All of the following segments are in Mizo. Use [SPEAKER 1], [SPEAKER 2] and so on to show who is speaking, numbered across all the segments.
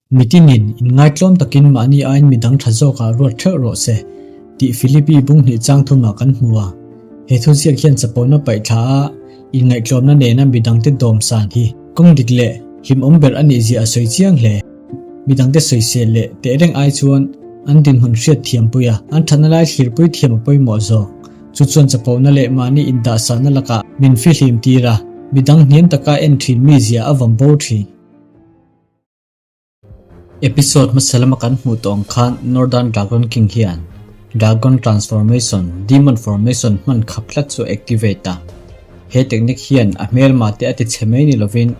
[SPEAKER 1] Mitinin inngaitlawm takin mahni aiin midang tha zawkah ruat theuh rawh se, tih Philippi bung hnih chang thumah kan hmu a. He thuziak hian chapona paih thla a, inngaihtlawmna nena midangte dawm san hi kawng dik leh hlimawm ber a nih zia a sawi chiang hle. Midangte sawisel leh tehreng ai chuan an dinhmun hriat thiampui a, an thatna lai thlirpui thiam a pawimawh zawk. Chu chuan chapona leh mahni indahsahna lakah min fihlim tir a, midang hniam taka en thin mi zia a vawm bo thin. Episode hmasa lama kan hmuh tawh ang khan Northern Dragon King hian Dragon Transformation, Demon Formation hman khap tlat chu a activate a. He technique hian a hmelma te a ti chhe mai ni lovin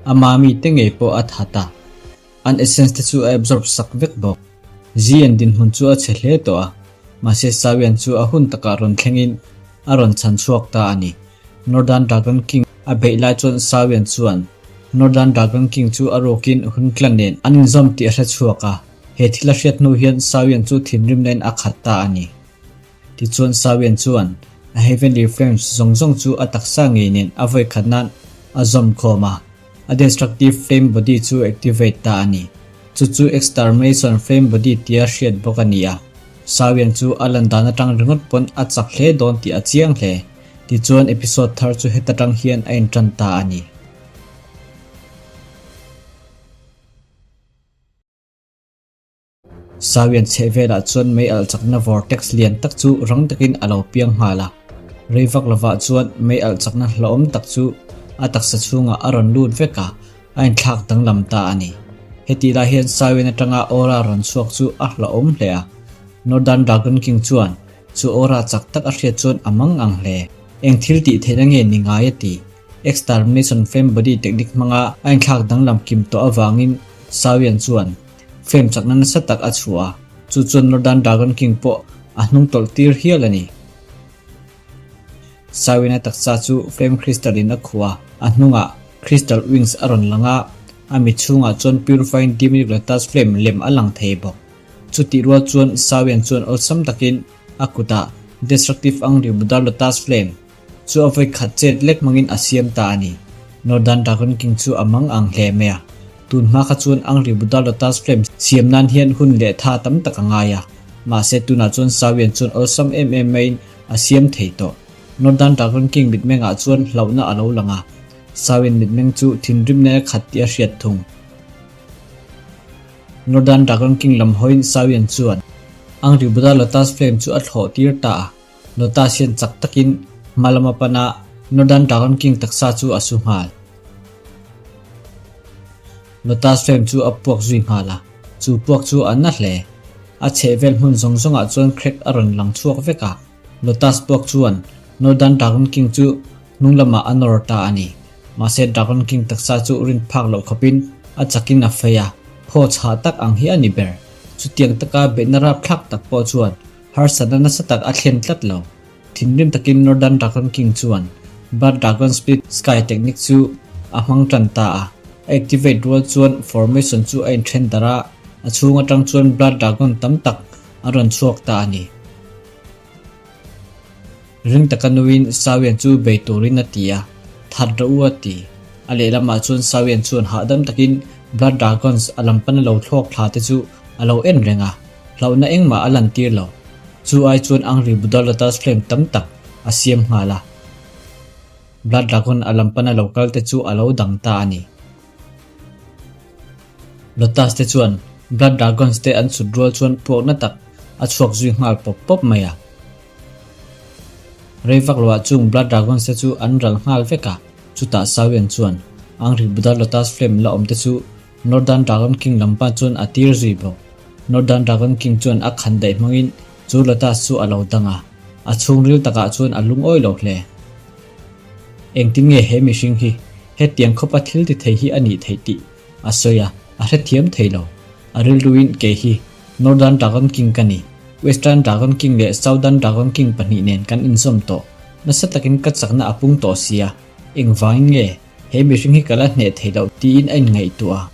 [SPEAKER 1] ama mite ngei pawh a that a, an essence te chu a absorb sak vek bawk. Zian dinhmun chu a chhe hle tawh a, mahse Sawian chu a hun takah rawn thlengin a rawn chhan chhuak ta a ni. Northern Dragon King a beih lai chuan Sawian chuan Northern Dragon King chu a ruakin Hunkla nen an inzawm tih a hre chhuak a, he thil a hriat hnu hian Sawian chu thinrimna in a khat ta a ni. Tichuan Sawian chuan a Heavenly Flames zawng zawng chu a taksa ngei nen a vawi khat nan a zawm khawm a, a Destructive Flame Body chu activate ta a ni. Chu chu Extermination Flame Body tia hriat bawk a ni a, Sawian chu a lan dan atang ringawt pawn a chak hle dawn tih a chiang hle. Tichuan episode thar chu heta tang hian a intan ta a ni. Sawian chheh velah chuan mei alh chakna vortex lian tak chu rang takin a lo piang nghal a. Rei vak lovah chuan mei alh chakna hlauhawm tak chu a taksa chhungah a rawn lut vek a, a inthlak danglam ta a ni. Hetih lai hian Sawian atanga aura rawn chhuak chu a hlauhawm hle a. Northern Dragon King chuan Chu aura chak tak a hriat chuan a mang ang hle. Eng thil tih theihna nge ni ngai a ti. Extermination Flame Body technique hmanga a inthlak danglam kim tawh avangin Sawian chuan flame chakna nasa tak a chhuah a, chu chuan Northern Dragon King pawh a hnung tawlh tir hial a ni. Sawian a taksa chu flame crystal in a khuh a, a hnungah crystal wings a rawn lang a, a mit chhungah chuan purifying demonic lotus flame lem a lang thei bawk. Chutih rual chuan Sawian chuan awlsam takin a kutah Destructive Angry Buddha Lotus Flame chu a vawi khat chet lek hmangin a siam ta a ni. Northern Dragon King chu a mang ang hle mai a. Tun hma kha chuan Angry Buddha Lotus Flame siam nan hian hun leh tha tam tak a ngai a. Mahse tunah chuan Sawian chuan awlsam em em maiin a siam thei tawh. Northern Dragon King mitmengah chuan hlauhna a lo lang a. Sawian mitmeng chu thinrim nena khat tih a hriat thung. Northern Dragon King lam hawiin Sawian chuan Angry Buddha Lotus Flame chu a thlawh tir ta a, Lotus hian chak takin hma lama pana Northern Dragon King taksa chu a su nghal. Lotus Flame chu a puak zui nghal a, chu puak chu a na hle. A chhehvel hmun zawng zawngah chuan crack a rawn lang chhuak vek a, Lotus puak chuan Northern Dragon King chu hnung lamah a nawr ta a ni. Mahse Dragon King taksa chu rin phak loh khawpin a chakin a fei a, phaw chhah tak ang hi a ni ber. Chutiang taka beihna rapthlak tak pawh chuan harsatna nasa tak a thlen tlat lo. Thinrim takin Northern Dragon King chuan Blood Dragon Split Sky technique chu a hmang tan ta a. A activate rual chuan formation chu a inthen darh a, a chhung atang chuan Blood Dragon tam tak a rawn chhuak ta a ni. Ring taka nuin Sawian chu bei turin a ti a, That rawh u a ti. A lehlamah chuan Sawian chuan hahdam takin Blood Dragons a lam pana lo thlawk thla te chu a lo en reng a, hlauhna engmah a lantir lo. Chu ai chuan Angry Buddha Lotus Flame tam tak a siam nghal a. Blood Dragon a lam pana lo kal te chu a lo dang ta a ni. Lotus te chuan Blood Dragons te an chhut rual chuan puakna tak a chhuak zui nghal pawp pawp mai a. Rei vak loah chung Blood Dragons te chu an ral nghal vek a, chutah Sawian chuan Angry Buddha Lotus Flame la awm te chu Northern Dragon King lam pan chuan a tir zui bawk. Northern Dragon King chuan a khan daih hmangin chu Lotus chu a lo dang a, a chhungril takah chuan a lungawi lo hle. Engtin nge he mihring hi hetiang khawpa thil ti thei hi a nih theih tih a sawi a, a hrethiam thei lo. A rilruin kei hi Northern Dragon King ka ni, Western Dragon King leh Southern Dragon King pahnih nen kan inzawm tawh, nasa takin ka chakna a pung tawh sia, engvangin nge he mihring hi ka la hneh thei loh tiin a inngaihtuah a.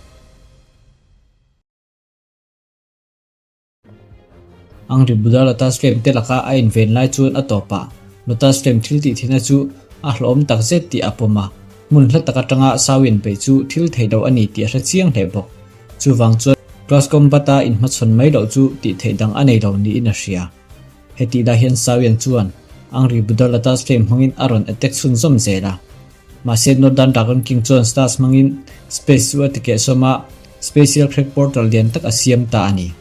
[SPEAKER 1] Angry Buddha Lotus Flame te laka a inven lai chuan a tawp a, Lotus Flame thil tih theihna chu a hlawhawm tak zet tih a pawm a, hmun hla tak atanga Sawian beih chu thil theih loh a ni tih a hre chiang hle bawk. Chuvang chuan. Close combat-a inhmachhawn mai loh chu tih theih dang a nei lo niin a hria. Hetih lai hian Sawian chuan Angry Buddha Lotus Flame hmangin a rawn attack chhunzawm zel a. Mahse Northern Dragon King chuan Stars hmangin space chu a tikehsawm a, Spatial Crack Portal lian tak a siam ta a ni.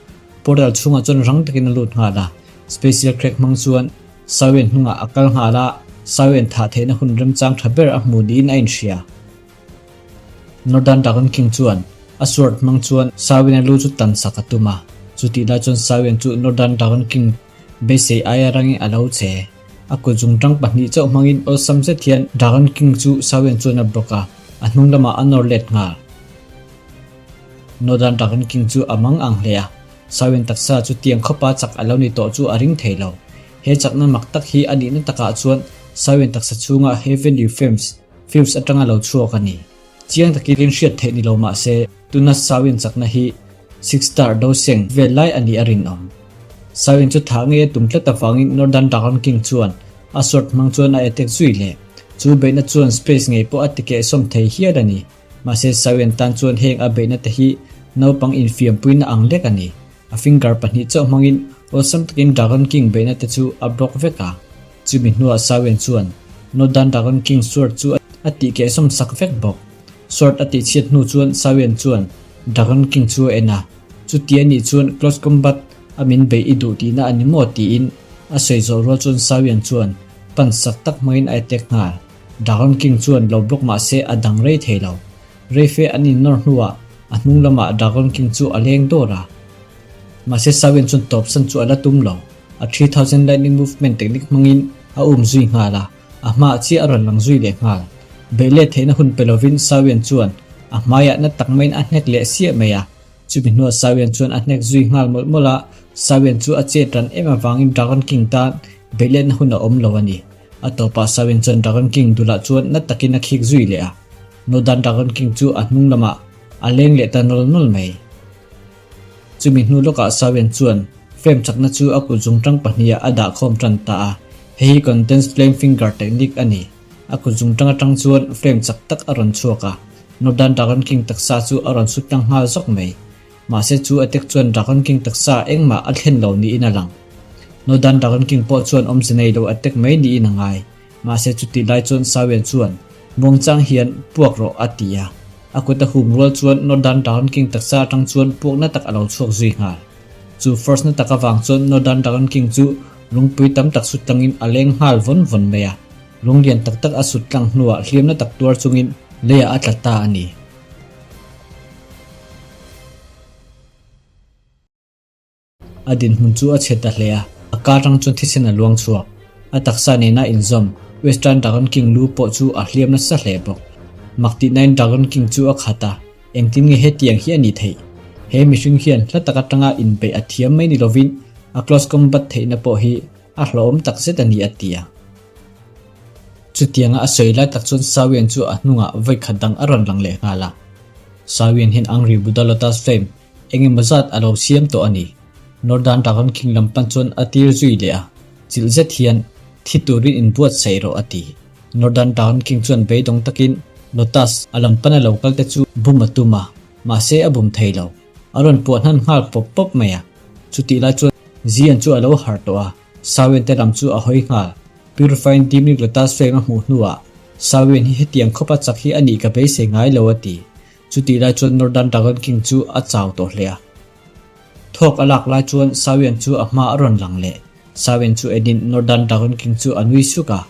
[SPEAKER 1] Portal chhungah chuan rang takin a lut nghal a, Spatial Crack hmang chuan Sawian hnungah a kal nghal a, Sawian thah theihna hun remchang tha ber a hmu niin a inhria. Northern Dragon King chuan a sword hmang chuan Sawian-a lu chu tan sak a tum a, chutih lai chuan Sawian chu Northern Dragon King beisei aia rangin a lo che. A kut zungtang pahnih chauh hmangin awlsam zet hian Dragon King chu Sawian chuan a block a, a hnung lamah a nawr let nghal. Northern Dragon King chu a mang ang hle a, Sawian taksa chu tiang khawpa chak a lo ni tawh chu a ring thei lo. He chakna mak tak hi a nihna takah chuan Sawian taksa chhunga Heavenly Flames Fuse atanga lo chhuak a ni. Chiang takin hriat theih ni lo mah se, tuna Sawin chakna hi Six Star do seng vel lai a nih a rinawm. Sawin chu thah ngei a tum tlat avangin Northern Dragon King chuan a sword hmang chuan a attack zui leh. Chu beihna chuan space ngei pawh a tikehsawm thei hial a ni. Mahse Sawin tan chuan heng a beihna te hi naupang infiampuina ang lek a ni. A finger pahnih chauh hmangin awlsam takin Dragon King beihna te chu a block vek a. Chumi hnuah Sawian chuan Northern Dragon King sword chu a tih kehsawm sak vek bawk. Sword a tihchhiat hnu chuan Sawian chuan Dragon King chu a en a, chuti a nih chuan close combat a min beih i duh tihna a ni maw tiin a sawi zawh rual chuan Sawian chuan pan sak tak hmangin a attack nghal. Dragon King chuan lo block mah se a dang rei thei lo. Reife an innawr hnuah a hnung lamah Dragon King chu a leng dawr a. Mahse Sawian chuan tawpsan chu a la tum lo. A 3000 Lightning Movement technique hmangin a um zui nghal a, a hmaah chiah a rawn lang zui leh nghal. Beih let theihna hun pe lovin Sawian chuan a hmaiah na tak maiin a hnek leh siah mai a. Chumi hnuah Sawian chuan a hnek zui nghal mawlh mawlh a, Sawian chu a chet ran em avangin Dragon King tan beih letna hun a awm lo a ni. A tawpah Sawian chuan Dragon King dulah chuan na takin a khik zui leh a. Northern Dragon King chu a hnung lamah a leng leh ta nawl nawl mai. Chumi hnu lawkah Sawian chuan flame chakna chu a kut zungtang pahniha a dah khawm tan ta a, hei hi condensed flame finger technique a ni. A kut zungtang atang chuan flame chak tak a rawn chhuak a, Northern Dragon King taksa chu a rawn sut tlang nghal zawk mai. Mahse chu attack chuan Dragon King taksa engmah a thlen lo niin a lang. Northern Dragon King pawh chuan awmze nei lo attack mai niin a ngai. Mahse chutih lai chuan Sawian chuan, Muangchang hian puak rawh a ti a. A kut a hum rual chuan Northern Dragon King taksa atang chuan puakna tak a lo chhuak zui nghal. Chu force na tak avang chuan Northern Dragon King chu lungpui tam tak sut tlangin a leng nghal vawn vawn mai a. Lung lian tak tak a sut tlang hnuah hliamna tak tuar chungin leiah a tla ta a ni. A dinhmun chu a chhe ta hle a, a kar rang chuan thisen a luang chhuak. A taksa nena inzawm, Western Dragon King lu pawh chu a hliam nasa hle bawk. Mak tihnain Dragon King chu a khat a, engtin nge hetiang hi a ni theih? He mihring hian hla tak atanga inbeih a thiam mai ni lovin a close combat theihna pawh hi a hlauhawm takzet a ni a ti a. Chutianga a sawi lai tak chuan Sawian chu a hnungah vawikhat dang a rawn lang leh nghal a. Sawian hian Angry Buddha Lotus Flame Eng emaw zat a lo siam tawh a ni. Northern Dragon King lam pan chuan a tir zui leh a, chilh zet hian thi turin inbuatsaih rawh a ti. Northern Dragon King chuan beidawng takin Lotus a lam pana lo kal te chu bum a tum a, mahse a bum thei lo. A rawn puah hnan nghal pawp pawp mai a. Chutih lai chuan Zian chu a lo harh tawh a, Sawian te lam chu a hawi nghal. Purifying Demonic Lotus Flame a hmuh hnuah, Sawian hi hetiang khawpa chak hi a nih ka beisei ngai lo a ti. Chutih lai chuan Northern Dragon King chu a chau tawh hle a. Thawk a lak lai chuan Sawian chu a hma a rawn lang leh. Sawian chu enin Northern Dragon King chu a nui suk a.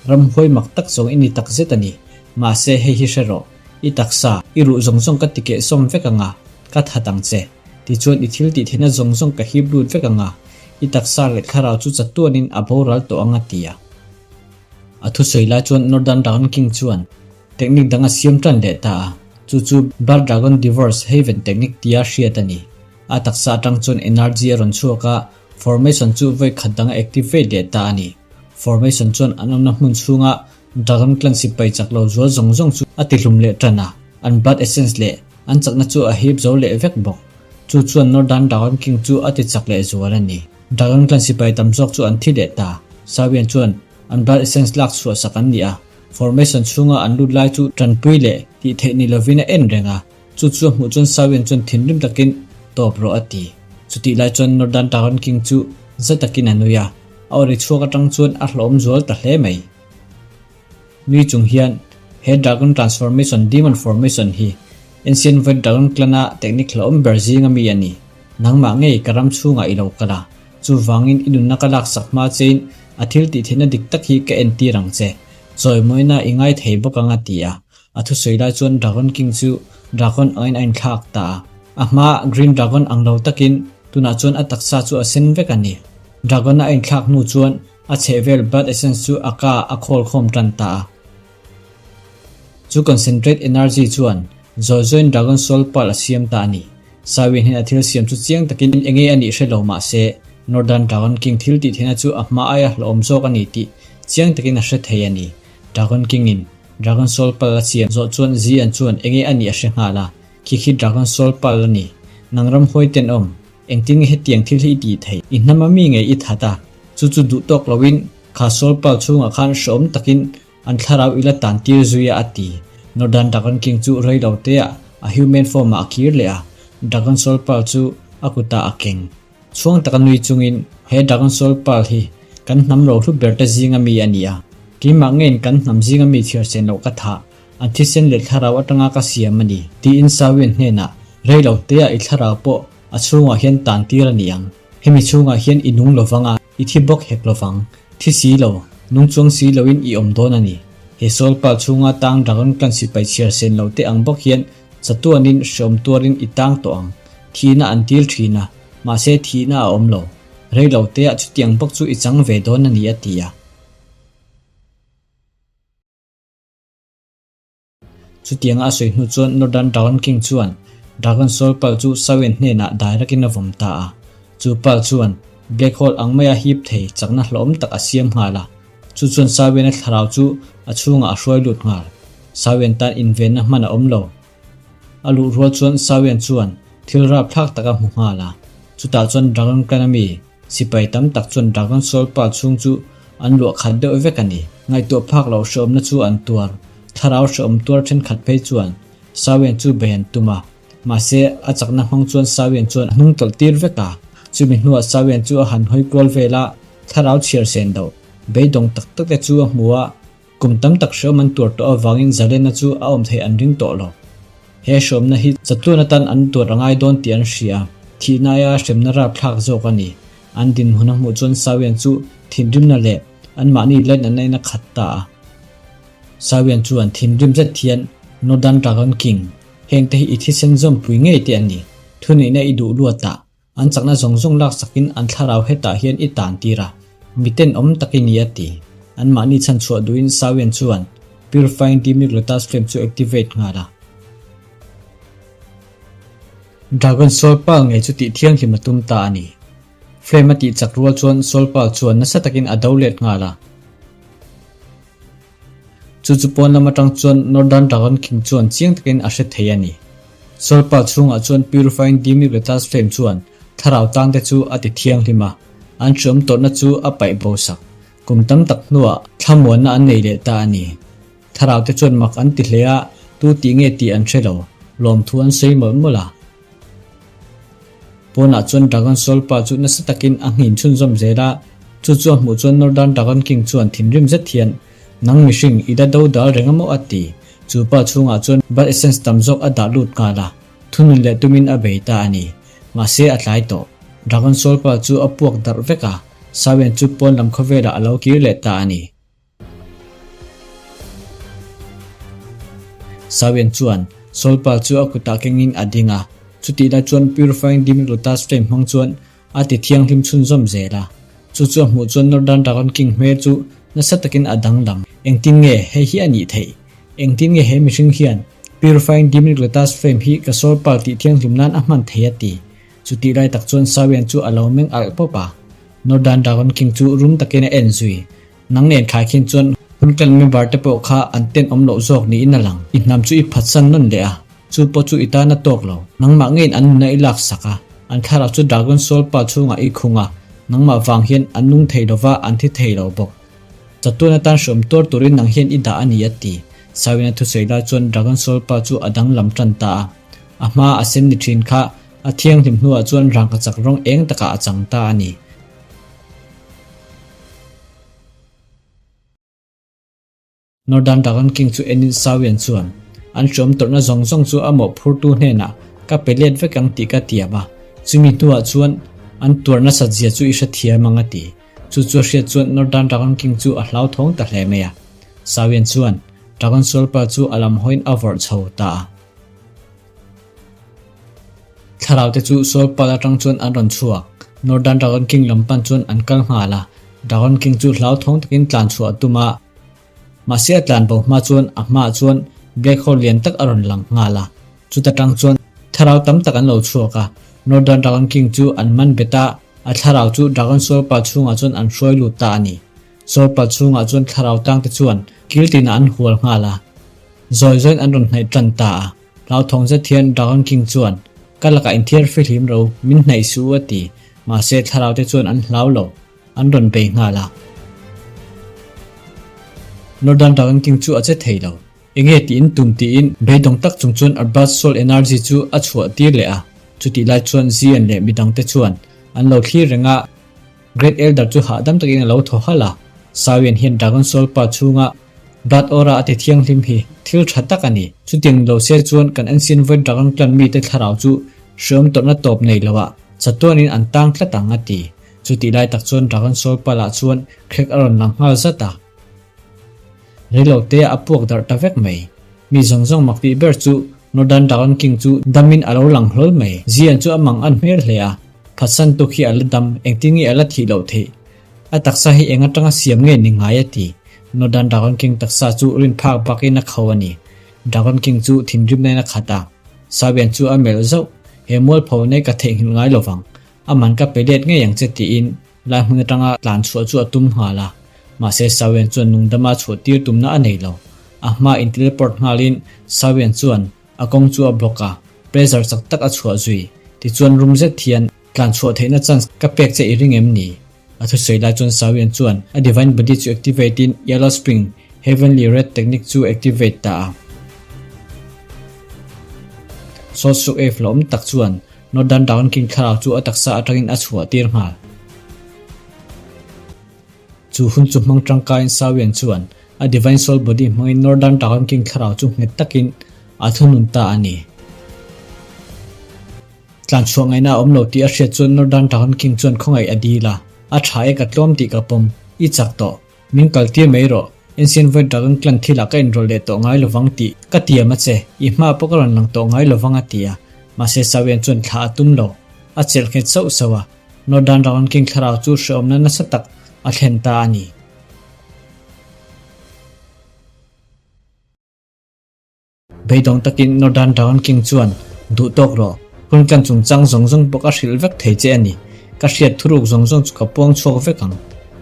[SPEAKER 1] Ramhuai mak tak zawng i ni tak zet a ni. Mahse hei hi hre rawh. I taksa, i ruh zawng zawng ka ti keh sawm vek ang a, ka that ang che. Tichuan i thil tih theihna zawng zawng ka hip lut vek ang a, i taksa leh thlarau chu chatuanin a boral tawh ang a ti a. A thusawi lai chuan Northern Dragon King chuan Technique dang a siam tan leh ta a, chu chu Blood Dragon Divorce Haven Technique tia hriat a ni. A taksa atang chuan energy a rawn chhuak a, formation chu vawi khat dang a activate leh ta a ni. Formation chuan an awmna hmun chhunga Dragon Clan sipai chak lo zual zawng zawng chu a tihlum leh tan a, an blood essence leh an chakna chu a hip zo leh vek bawk. Chu chuan Northern Dragon King chu a tichak leh zual a ni. Dragon Clan sipai tam zawk chu an thi leh ta. Sawian chuan an blood essence lak chhuah sak an ni a. Formation chhunga an lut lai chu tanpui leh tih theih ni lovin a en reng a, chu chu a hmuh chuan Sawian chuan thinrim takin tawp rawh a ti. Chutih lai chuan Northern Dragon King chu za takin a nui a, a aw ri chhuak atang chuan a hlawm zual ta hle mai. Nui chung hian he Dragon Transformation Demon Formation hi Ancient Void Dragon Clan-a technique hlawm ber zinga mi a ni. Nangmah ngei ka ram chhungah i lo kal a, chuvangin i nunna ka laksak hma chein a thil tih theihna dik tak hi ka entir ang che. Chawimawina i ngai thei bawk ang a ti a. A thusawi lai chuan Dragon King chu Dragon angin a inthlak ta a. A hma Green Dragon ang lo takin tunah chuan a taksa chu a sen vek a ni. Dragon a inthlak hnu chuan a chhehvel Blood Essence chu a ka a khawl khawm tan ta a. Chu concentrate energy chuan zawi zawiin Dragon Soul Pearl a siam ta a ni. Sawin hian a thil siam chu chiang takin enge a nih hre lo mah se, Northern Dragon King thil tih theihna chu a hma aia hlauhawm zawk a ni tih chiang takin a hre thei a ni. Dragon King in Dragon Soul Pearl a siam zawh chuan Zian chuan enge a nih a hre nghal a, khi khi Dragon Soul Pearl a ni. Nang ramhuai tenawm, engtin nge hetiang thil hi i tih theih? I hnam a mi nge i that a? Chu chu duh tawk loin kha Soul Pearl chhungah khan hrehawm takin An thlarau ila tan tir zui a a ti. Northern Dragon King chu rei lo te ah a human form ah a kir leh a, Dragon Soul Pearl chu a kutah a keng. Chhuang taka nui chungin he Dragon Soul Pearl hi kan hnam rohlu ber te zinga mi a ni a, keimah ngeiin kan hnam zinga mi chhiar sen loh ka thah, an thisen leh thlarau atanga ka siam a ni, tiin Sawin hnenah rei lo te ah i thlarau pawh a chhungah hian tan tir a ni ang. Hemi chhungah hian i nung lovang a, i thi bawk hek lovang. Thi si lo, nung chuang si loin i awm dawn a ni. He Sawlpal chhunga tang Dragon Clan sipai chhiar sen lo te ang bawk hian chatuanin hreawm tuarin i tang tawh ang. Thihna an dil thin a, mahse thihna a awm lo. Rei lo teah chutiang bawk chu i chang ve dawn a ni a ti a. Chutianga a sawi hnu chuan Northern Dragon King chuan Dragon Soul Pearl chu Sawin hnenah dairakin a vawm ta a. Chu pearl chuan Black Hole ang maia hip thei chakna hlawm tak a siam nghal a. Chu chuan Sawina thlarau chu a chhungah a hruai lut nghal. Sawin tan invenna hman a awm lo. A luh rual chuan Sawin chuan thil rapthlak tak a hmu nghal a. Chutah chuan Dragon Clan a mi Sipai tam tak chuan Dragon Soul Pearl chhung chu an luah khat deuh vek a ni. Ngaihtuah phak loh hrehawmna chu an tuar. Thlarau hrehawm tuar thenkhat phei chuan Sawian chu bei an tum a. Mahse, a chakna hmang chuan Sawian chuan a hnung tawlh tir vek a. Chumi hnuah Sawian chu a han hawi kual vel a, thlarau chhiar sen loh, beidawng tak tak te chu a hmu a. Kum tam tak hrehawm an tuar tawh avangin Zalena chu a awm theih an ring tawh lo. He hrehawmna hi chatuan atan an tuar a ngai dawn tih an hria. Thihna aia hremna rapthlak zawk a ni. An dinhmun a hmuh chuan Sawian chu thinrimna leh anmahni lainatna in a khat ta a. Sawian chuan thinrim zet hian Northern Dragon King, hengte hi i thisen zawmpui ngei te an ni. Thuneihna i duh luatah An chakna zawng zawng laksakin an thlarau hetah hian i tan tir a, miten awm tak i ni a ti. Anmahni chhanchhuah duhin Sawian chuan Purifying Demonic Lotus Flame chu activate nghal a. Dragon Soul Pearl ngei chu tih thianghlim a tum ta a ni. Flame a tih chak rual chuan Soul Pearl chuan nasa takin a do let nghal a. Chu chu pawn lam atang chuan Northern Dragon King chuan chiang takin a hre thei a ni. Sawlpa chhungah chuan Purifying Demonic Lotus Flame chuan thlarau tang te chu a ti thianghlim a, an hriawm tawrhna chu a paih bo sak. Kum tam tak hnuah thlamuanna an nei leh ta a ni. Thlarau te chuan mak an ti hle a, tu tih nge tih an hre lo, lawmthu an sawi mawlh mawlh a. Pawnah chuan Dragon Soul pa chu nasa takin a nghin chhunzawm zel a, chu chu a hmuh chuan Northern Dragon King chuan thinrim zet hian, Nang mihring, i la do dal reng a maw? a ti. Chu pa chhungah chuan Blood Essence tam zawk a dah lut nghal a, thunun leh tumin a bei ta a ni. Mahse a tlai tawh. Dragon Soul pa chu a puak darh vek a, Sawian chu pawn lam khawvelah a lo kir leh ta a ni. Sawian chuan Sawlpal chu a kutah kengin a ding a, chutih lai chuan Purifying Demon Lotus Flame hmang chuan a ti thianghlim chhunzawm zel a. Chu chu a hmuh chuan Northern Dragon King hmel chu nasa takin a danglam. Engtin nge hei hi a nih theih? Engtin nge he mihring hian Purifying Demon Lotus Flame hi ka Sawlpal tih thianghlim nan a hman thei a ti? Chutih lai tak chuan Sawian chu a lo meng alh pawp a. Northern Dragon King chu rum takin a en zui. Nang nen thlai khin chuan hun clan member te pawh kha an tenawm loh zawk niin a lang. I hnam chu i phatsan nawn leh a, chu pawh chu i tan a tawk lo. Nangmah ngeiin an nuna i laksak a, an thlarau chu Dragon Soul pa chhungah i khung a, nangmah vang hian an nung thei lova an thi thei lo bawk. Chatuan atan hrawm tuar turin nang hian i dah a ni a ti. Sawina thusawi lai chuan Dragon Soul pa chu a danglam tan ta a. A hma a sen ni thin kha. A thianghlim hnuah chuan rangkachak rawng eng takah a chang ta a ni. Northern Dragon King chu enin Sawian chuan, An hriawm tawrhna zawng zawng chu a mawhphurtu hnenah ka pe let vek ang tih ka tiam a, chumi hnuah chuan an tuar nasat zia chu i hrethiam ang a ti. Chu chu a hriat chuan Northern Dragon King chu a hlauthawng ta hle mai a. Sawian chuan Dragon Sualpa chu a lam hawiin a vawrh chho ta a. Thlarau te chu Sualpal atang chuan an rawn chhuak. Northern Dragon King lam pan chuan an kal nghal a. Dragon King chu hlauthawng takin tlan chhuah a tum a. Mahse a tlan bo hma chuan a hmaah chuan black hole lian tak a rawn lang nghal a. Chuta tang chuan thlarau tam tak an lo chhuak a. Northern Dragon King chu an man bet a, a thlarau chu Dragon Sualpal chhungah chuan an hruai lut ta a ni. Sualpal chhungah chuan thlarau tang te chuan kil tinah an hual nghal a. Zawi zawiin an rawn hnaih tan ta a. Hlauthawng zet hian Dragon King chuan, Ka lakah inthiar fihlim ro, min hnaih suh u a ti. Mahse thlarau te chuan an hlau lo. An rawn bei nghal a. Northern Dragon King chu a che thei lo. Enge tiin tum tiin beidawng tak chung chuan Arbaz Soul Energy chu a chhuah tir leh a. Chutih lai chuan Zian leh midang te chuan an lo thlir reng a. Great Elder chu hahdam takin a lo thaw halh a. Sawian hian Dragon Soul pa chhunga Blood Aura a ti thianghlim hi thil tha tak a ni. Chutiang lo se chuan kan Ancient Void Dragon Clan mite thlarau chu hreawm tawrhna tawp nei loah chatuanin an tang tlat ang a ti. Chutih lai tak chuan Dragon Soul Pal-ah chuan crack a rawn lang nghal zat a. Reilote a puak darh ta vek mai. Mi zawng zawng mak tih ber chu Northern Dragon King chu damin a lo lang hlawl mai. Zian chu a mang an hmel hle a, phatsan tuk hi a la dam, engtin nge a la thih loh theih? A taksa hi eng atanga siam nge ni ngai a ti. Northern Dragon King taksa chu rin phak bakin a kho a ni. Dragon King chu thinrim nain a khat a. Sawian chu a melh zauh, He mualpho nei ka theihnghilh ngai lovang. A man ka pe let ngei ang che tiin lai hmun atanga tlan chhuah chu a tum nghal a. Mahse Sawian chuan nungdama chhuah tir tumna a nei lo. A hma in teleport nghalin Sawian chuan a kawng chu a block a, pressure chak tak a chhuah zui. Tichuan rum zet hian tlan chhuah theihna chance ka pek che i ring em ni? A thusawi lai chuan Sawian chuan a divine body chu activate in Yellow Spring Heavenly Red technique chu activate ta a. Salt Shock Wave la awm tak chuan Northern Dragon King thlarau chu a taksa atangin a chhuah tir nghal. Chu hun chu hmang tangkaiin Sawian chuan a Divine Soul Body hmangin Northern Dragon King thlarau chu nghet takin a thunun ta a ni. Tlan chhuah ngaihna a awm lo tih a hriat chuan Northern Dragon King chuan khawngaih a dil a, A tha e ka tlawm tih ka pawm, i chak tawh. Min kal tir mai rawh, Ancient Void Dragon Clan thilah ka inrawlh leh tawh ngai lovang tih ka tiam a che, i hmaah pawh ka rawn lang tawh ngai lovang a ti a. Mahse Sawian chuan thla a tum lo. A chelh nghet sauh sauh a, Northern Dragon King thlarau chu hrehawmna nasa tak a thlen ta a ni. Beidawng takin Northern Dragon King chuan, Duh tawk rawh, hun kan chungchang zawng zawng pawh ka hrilh vek thei che a ni. Ka hriat thuruk zawng zawng chu ka puang chhuak vek ang.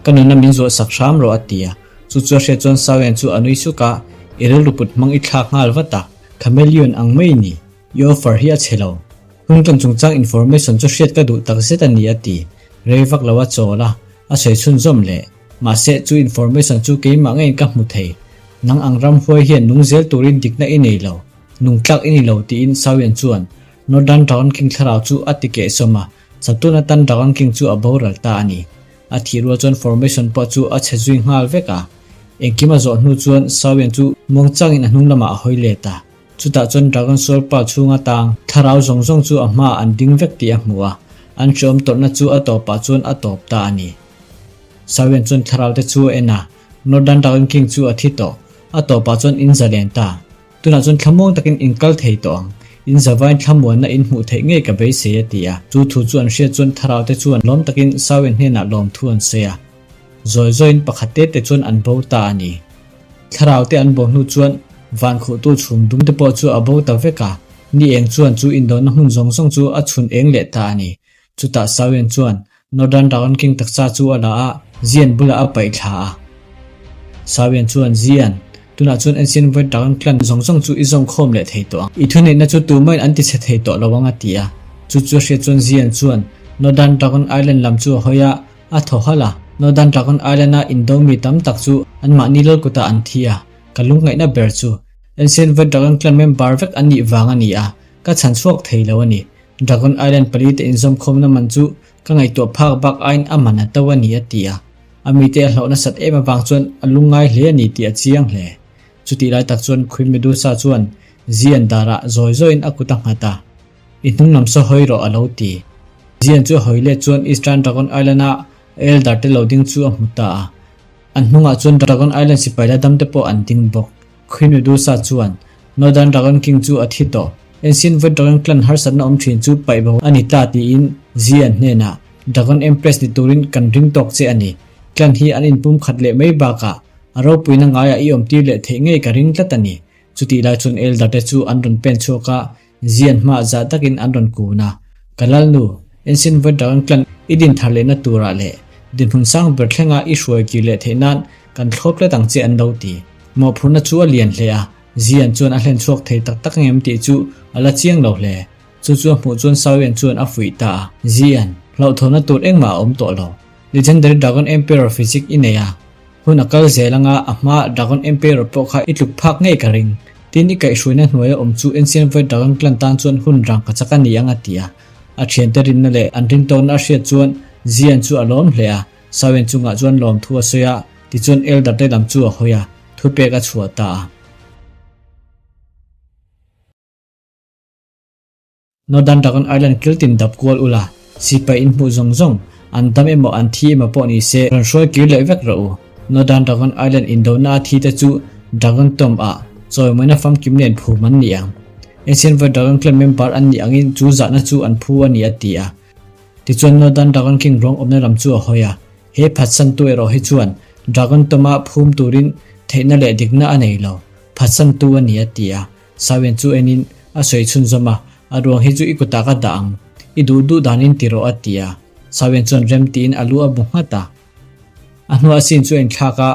[SPEAKER 1] Ka nuna min zuah sak hram rawh a ti a. Chu chu a hriat chuan Sawian chu a nui suk a, I rilru put hmang i thlak nghal vat a, Chameleon ang mai i ni. I offer hi a chhe lo. Hun kan chungchang information chu hriat ka duh tak zet a ni a ti. Rei vak lo a chawl a, a sawi chhunzawm leh. Mahse, chu information chu keimah ngeiin ka hmu thei. Nang ang ram huai hian nung zel turin dikna i nei lo, nung tlak i ni lo tiin Sawian chuan Northern Dragon King thlarau chu a ti kehsawm a, chatun atan Dragon King chu a boral ta a ni. A thih rual chuan formation pawh chu a chhe zui nghal vek a. Engkim a zawh hnu chuan Sawian chu muangchangin a hnung lamah a hawi let a. Chutah chuan Dragon Soul pa chhunga tang thlarau zawng zawng chu a hmaah an ding vek tih a hmu a, an hreawm tawrhna chu a tawpah chuan a tawp ta a ni. Sawian chuan thlarau te chu a en a, Northern Dragon King chu a thi tawh. A tawpah chuan in zalen ta. Tunah chuan thlamuang takin in kal thei tawh ang. In zavain thlamuanna in hmuh theih ngei ka beisei a ti a. Chu thu chu an hriat chuan thlarau te chuan lawm takin Sawian hnenah lawm thu an sawi a. Zawi zawiin pakhat te te chuan an bo ta a ni. Thlarau te an bo hnu chuan van khuhtu chhum dum te pawh chu a bo ta vek a. Ni eng chuan chu indawhna hmun zawng zawng chu a chhun eng leh ta a ni. Chutah Sawian chuan Northern Dragon King taksa chu a la a, Zian bulah a paih thla a. Sawian chuan, Zian, tunah chuan Ancient Void Dragon Clan zawng zawng chu i zawm khawm leh thei tawh ang. I thuneihna chu tumahin an tichhe thei tawh lo ang a ti a. Chu chu a hriat chuan Zian chuan Northern Dragon Island lam chu a hawi a, a thaw halh a. Northern Dragon Island-a indo mi tam tak chu anmahni lal kutah an thi a, ka lungngaihna ber chu Ancient Void Dragon Clan member vek an nih vang a ni a, ka chhan chhuak thei lo a ni. Dragon Island palite inzawmkhawmna man chu ka ngaihtuah phak bak aiin a man a to a ni a ti a. A mite a hlauh nasat em avang chuan a lungngai hle a ni tih a chiang hle. Chutih lai tak chuan Queen Medusa chuan Zian darah zawi zawiin a kut a nghat a. I hnung lam saw hawi rawh a lo ti. Zian chu a hawi let chuan Eastern Dragon Island-a Elder te lo ding chu a hmu ta a. An hnungah chuan Dragon Island sipai la dam te pawh an ding bawk. Queen Medusa chuan Northern Dragon King chu a thi tawh. Ancient Void Dragon Clan harsatna awm thin chu paih bo a ni ta tiin Zian hnenah Dragon Empress ni turin kan ring tawk che a ni. Clan hi an inpum khat leh mai bakah a ropuina ngaiah i awmtir leh theih ngei ka ring tlat a ni. Chutih lai chuan Elder te chu an rawn pen chhuak a, Zian hmaah zah takin an rawn kun a. Ka lalnu, Ancient Void Dragon Clan i din thar lehna turah leh dinhmun sang ber thlenga i hruai kir leh theih nan kan thlawp tlat ang che an lo ti. Mawhphurhna chu a lian hle a, Zian chuan a hlen chhuak thei tak tak ngem tih chu a la chiang lo hle. Chu chu a hmuh chuan Sawian chuan a fuih ta a. Zian, hlauhthawhna tur engmah a awm tawh lo. Legendary Dragon Emperor physique i nei a, hun a kal zel anga a hma Dragon Emperor pawh kha i tluk phak ngei ka ring. Tin i kaihhruaina hnuaia awm chu Ancient Void Dragon Clan tan chuan hun rang ka chak a ni ang a ti a. A thiante rinna leh an rintawkna a hriat chuan Zian chu a lawm hle a, Sawen chungah chuan lawmthu a sawi a, tichuan Elder te lam chu a hawi a, thupek a chhuah ta a. Northern Dragon Island kil tin dap kual ula, sipai in hmuh zawng zawng, an dam emaw an thi emaw pawh ni se rawn hruai kir leh vek rawh u. Northern Dragon Island indona a thi te chu Dragon Tomb ah chawimawina famkim nen phum an ni ang. Ancient Void Dragon Clan member an nih angin chu zahna chu an phu a ni a ti a. Tichuan Northern Dragon King ruang awmna lam chu a hawi a. He phatsantu erawh hi chuan Dragon Tomb ah phum turin theihna leh dikna a nei lo, phatsantu a ni a ti a. Sawian chu enin a sawi chhunzawm a, A ruang hi chu i kutah ka dah ang, i duh duh danin ti rawh a ti a. Sawian chuan rem tiin a lu a bu nghat a. A hnuah scene chu a inthlak a,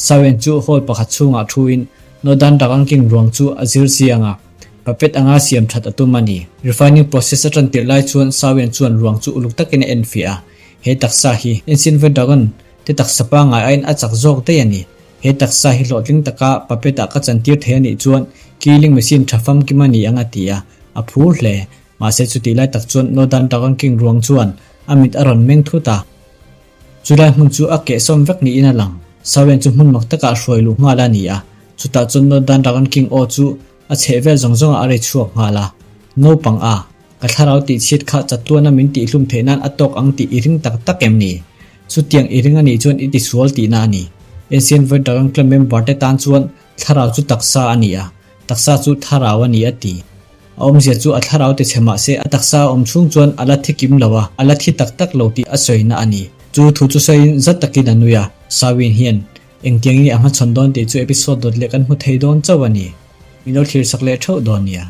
[SPEAKER 1] Sawian chu hall pakhat chhungah thuin Northern Dragon King ruang chu a zir chiang a, puppet anga siam that a tum a ni. Refining process a tan tirh lai chuan Sawian chuan ruang chu uluk takin a enfiah a, he taksa hi Ancient Void Dragon te taksa pangngai aiin a chak zawk daih a ni. He taksa hi hlawhtling taka puppet-ah ka chantir thei a nih chuan killing machine tha famkim a ni ang a ti a, a phur hle. Mahse chutih lai tak chuan Northern Dragon King ruang chuan a mit a rawn meng thut a. Chulai hmun chu a kehsawm vek niin a lang. Sawen chu hmun mak takah hruai luh nghal a ni a, chutah chuan Northern Dragon King aw chu a chhehvel zawng zawngah a ri chhuak nghal a. Naupang a, ka thlarau tihchhiat kha chatuana min tihhlum theih nan a tawk ang tih i ring tak tak em ni? Chutiang i ring a nih chuan i tisual tihna a ni. Ancient Void Dragon Clan member te tan chuan thlarau chu taksa a ni a, taksa chu thlarau a ni a ti. A awmzia chu a thlarau ti chhe mah se a taksa a awm chhung chuan a la thi kim lo a, a la thi tak tak lo tih a sawina a ni. Chu thu chu sawiin zat takin a nui a, Sawin hian engtiang nge a hmachhawn dawn tih chu episode dawt leh kan hmu thei dawn chauh a ni. Min lo thlir sak leh theuh dawn nia.